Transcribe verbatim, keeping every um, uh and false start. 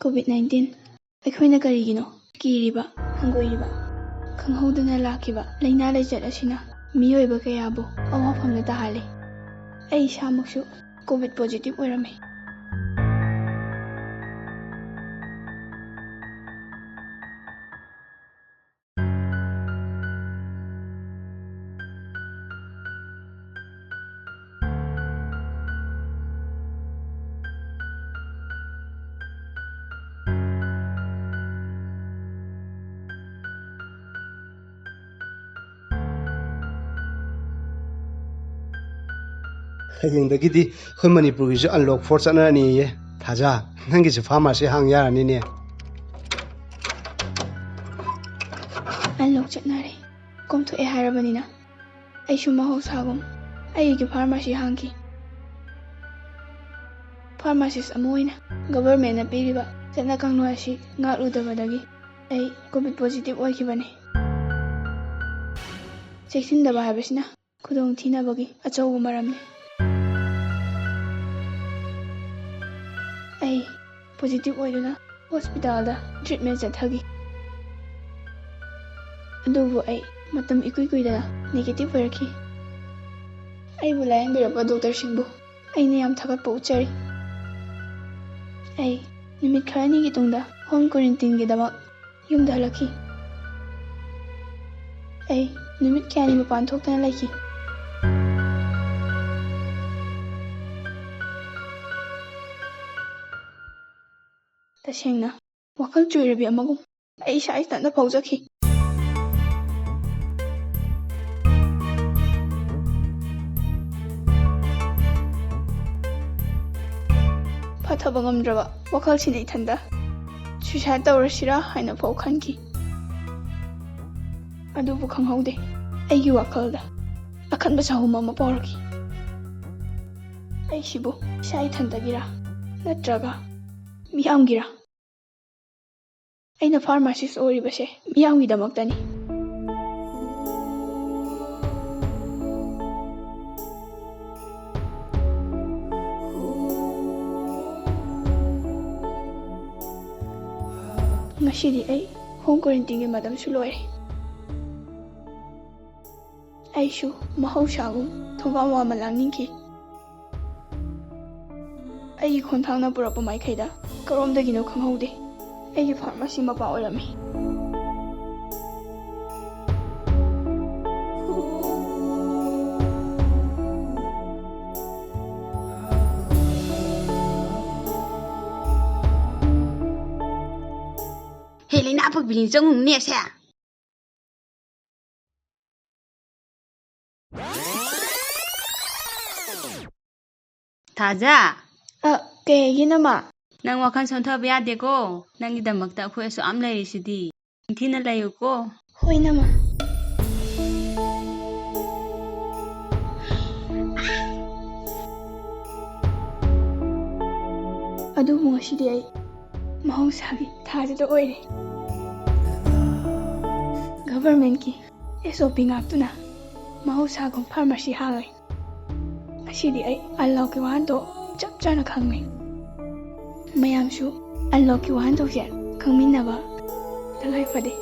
COVID nineteen. ꯑꯩꯈꯣꯏꯅ ꯀꯔꯤꯒꯤꯅꯣ ꯀꯤꯔꯤꯕ, ꯍꯪꯒꯣꯏꯔꯤꯕ? ꯈꯪꯍꯧꯗꯅ ꯂꯥꯛꯈꯤꯕ ꯂꯥꯏꯅꯥ ꯂꯥꯏꯆꯠ ꯑꯁꯤꯅ ꯃꯤꯑꯣꯏꯕ ꯀꯌꯥꯕꯨ ꯑꯋꯥꯐꯝꯗ ꯇꯥꯍꯜꯂꯤ꯫ ꯑꯩ ꯏꯁꯥꯃꯛꯁꯨ ꯀꯣꯚꯤꯗ ꯄꯣꯖꯤꯇꯤꯚ ꯑꯣꯏꯔꯝꯃꯤ꯫ ꯍꯌꯦꯡꯗꯒꯤꯗꯤ ꯑꯩꯈꯣꯏ ꯃꯅꯤꯄꯨꯔꯒꯤꯁꯨ ꯑꯟꯂꯣꯛ ꯐꯣꯔ ꯆꯠꯅꯔꯅꯤꯌꯦ꯫ ꯊꯥꯖ, ꯅꯪꯒꯤꯁꯨ ꯐꯥꯔꯃꯥꯁꯤ ꯍꯥꯡ ꯌꯥꯔꯅꯤꯅꯦ꯫ ꯑꯟꯂꯣꯛ ꯆꯠꯅꯔꯦ꯫ ꯀꯣꯝꯊꯣꯛꯑꯦ ꯍꯥꯏꯔꯕꯅꯤꯅ ꯑꯩꯁꯨ ꯃꯍꯧꯁꯥꯒꯨꯝ ꯑꯩꯒꯤ ꯐꯥꯔꯃꯥꯁꯤ ꯍꯥꯡꯈꯤ꯫ ꯐꯥꯔꯃꯥꯁꯤꯁ ꯑꯃ ꯑꯣꯏꯅ ꯒꯚꯔꯟꯃꯦꯟꯠꯅ ꯄꯤꯔꯤꯕ ꯆꯠꯅ ꯀꯥꯡꯂꯣꯟ ꯑꯁꯤ ꯉꯥꯛꯂꯨꯗꯕꯗꯒꯤ ꯑꯩ ꯀꯣꯚꯤꯗ ꯄꯣꯖꯤꯇꯤꯚ ꯑꯣꯏꯈꯤꯕꯅꯤ꯫ ꯆꯦꯛꯁꯤꯟꯗꯕ ꯍꯥꯏꯕꯁꯤꯅ ꯈꯨꯗꯣꯡꯊꯤꯅꯕꯒꯤ ꯑꯆꯧꯕ ꯃꯔꯝꯅꯤ꯫ ꯑꯩ ꯄꯣꯖꯤꯇꯤꯚ ꯑꯣꯏꯗꯨꯅ ꯍꯣꯁꯄꯤꯇꯥꯜꯗ ꯇ꯭ꯔꯤꯠꯃꯦꯟꯠ ꯆꯠꯊꯈꯤ꯫ ꯑꯗꯨꯕꯨ ꯑꯩ ꯃꯇꯝ ꯏꯀꯨꯏ ꯀꯨꯏꯗꯅ ꯅꯦꯒꯦꯇꯤꯚ ꯑꯣꯏꯔꯛꯈꯤ꯫ ꯑꯩꯕꯨ ꯂꯥꯌꯦꯡꯕꯤꯔꯛꯄ ꯗꯣꯛꯇꯔꯁꯤꯡꯕꯨ ꯑꯩꯅ ꯌꯥꯝ ꯊꯥꯒꯠꯄ ꯎꯠꯆꯔꯤ꯫ ꯑꯩ ꯅꯨꯃꯤꯠ ꯈꯔꯅꯤꯒꯤ ꯇꯨꯡꯗ ꯍꯣꯝ ꯀ꯭ꯋꯥꯔꯦꯟꯇꯤꯟꯒꯤꯗꯃꯛ ꯌꯨꯝꯗ ꯍꯜꯂꯛꯈꯤ꯫ ꯑꯩ ꯅꯨꯃꯤꯠ ꯀꯌꯥꯅꯤ ꯃꯄꯥꯟ ꯊꯣꯛꯇꯅ ꯂꯩꯈꯤ꯫ ꯇꯁꯦꯡꯅ ꯋꯥꯈꯜ ꯆꯣꯏꯔꯕꯤ ꯑꯃꯒꯨꯝ ꯑꯩ ꯏꯁꯥ ꯏꯊꯟꯇ ꯐꯥꯎꯖꯈꯤ꯫ ꯐꯥꯊꯕ ꯉꯝꯗ꯭ꯔꯕ ꯋꯥꯈꯜꯁꯤꯅ ꯏꯊꯟꯇ ꯁꯨꯏꯁꯥꯏꯗ ꯇꯧꯔꯁꯤꯔꯥ ꯍꯥꯏꯅ ꯐꯥꯎ ꯈꯟꯈꯤ꯫ ꯑꯗꯨꯕꯨ ꯈꯪꯍꯧꯗꯦ, ꯑꯩꯒꯤ ꯋꯥꯈꯜꯗ ꯑꯈꯟꯕ ꯆꯍꯨꯝ ꯑꯃ ꯄꯥꯎꯔꯛꯈꯤ꯫ ꯑꯩꯁꯤꯕꯨ ꯏꯁꯥ ꯏꯊꯟꯇꯒꯤꯔꯥ, ꯅꯠꯇ꯭ꯔꯒ ꯃꯤꯌꯥꯝꯒꯤꯔꯥ? ꯑꯩꯅ ꯐꯥꯔꯃꯥꯁꯤꯁ ꯑꯣꯏꯔꯤꯕꯁꯦ ꯃꯤꯌꯥꯝꯒꯤꯗꯃꯛꯇꯅꯤ꯫ ꯉꯁꯤꯗꯤ ꯑꯩ ꯍꯣꯝ ꯀ꯭ꯋꯥꯔꯦꯟꯇꯤꯟꯒꯤ ꯃꯇꯝꯁꯨ ꯂꯣꯏꯔꯦ꯫ ꯑꯩꯁꯨ ꯃꯍꯧꯁꯥꯒꯨꯝ ꯊꯣꯡꯒꯥꯝ ꯋꯥꯃ ꯂꯥꯡꯅꯤꯡꯈꯤ꯫ ꯑꯩꯒꯤ ꯈꯣꯡꯊꯥꯡꯅ ꯄꯨꯔꯛꯄ ꯃꯥꯏꯀꯩꯗ ꯀꯔꯣꯝꯗꯒꯤꯅꯣ ꯈꯪꯍꯧꯗꯦ꯫ ꯑꯩꯒꯤ ꯐꯥꯔꯃꯥꯁꯤ ꯃꯄꯥ ꯑꯣꯏꯔꯝꯃꯤ꯫ ꯍꯦ, ꯂꯩꯅꯥ ꯄꯛꯄꯤꯅꯤ ꯆꯪꯉꯨꯅꯦ ꯑꯁꯦ꯫ ꯊꯥꯖ꯫ ꯑ, ꯀꯩ ꯍꯥꯏꯒꯦ, ꯅꯃꯥ? ꯅꯪ ꯋꯥꯈꯜ ꯁꯣꯟꯊꯕ ꯌꯥꯗꯦꯀꯣ꯫ ꯅꯪꯒꯤꯗꯃꯛꯇ ꯑꯩꯈꯣꯏ ꯑꯁꯨꯛ ꯌꯥꯝ ꯂꯩꯔꯤꯁꯤꯗꯤ꯫ ꯅꯤꯡꯊꯤꯅ ꯂꯩꯌꯨꯀꯣ꯫ ꯍꯣꯏ, ꯅꯃꯥ꯫ ꯑꯗꯨꯕꯨ ꯉꯁꯤꯗꯤ ꯑꯩ ꯃꯍꯧꯁꯥꯒꯤ ꯊꯥꯖꯗ ꯑꯣꯏꯔꯦ꯫ ꯒꯚꯔꯟꯃꯦꯟꯠꯀꯤ ꯑꯦꯁ ꯑꯣ ꯄꯤ ꯉꯥꯛꯇꯨꯅ ꯃꯍꯧꯁꯥꯒꯨꯝ ꯐꯥꯔꯃꯥꯁꯤ ꯍꯥꯡꯂꯦ꯫ ꯉꯁꯤꯗꯤ ꯑꯩ ꯑꯟꯂꯣꯛꯀꯤ ꯋꯥꯍꯟꯊꯣꯛ ꯆꯞ ꯆꯥꯅ ꯈꯪꯂꯦ꯫ ꯃꯌꯥꯝꯁꯨ ꯑꯟꯂꯣꯛꯀꯤ ꯋꯥꯍꯟꯊꯣꯛꯁꯦ ꯈꯪꯃꯤꯟꯅꯕ ꯇꯉꯥꯏ ꯐꯗꯦ꯫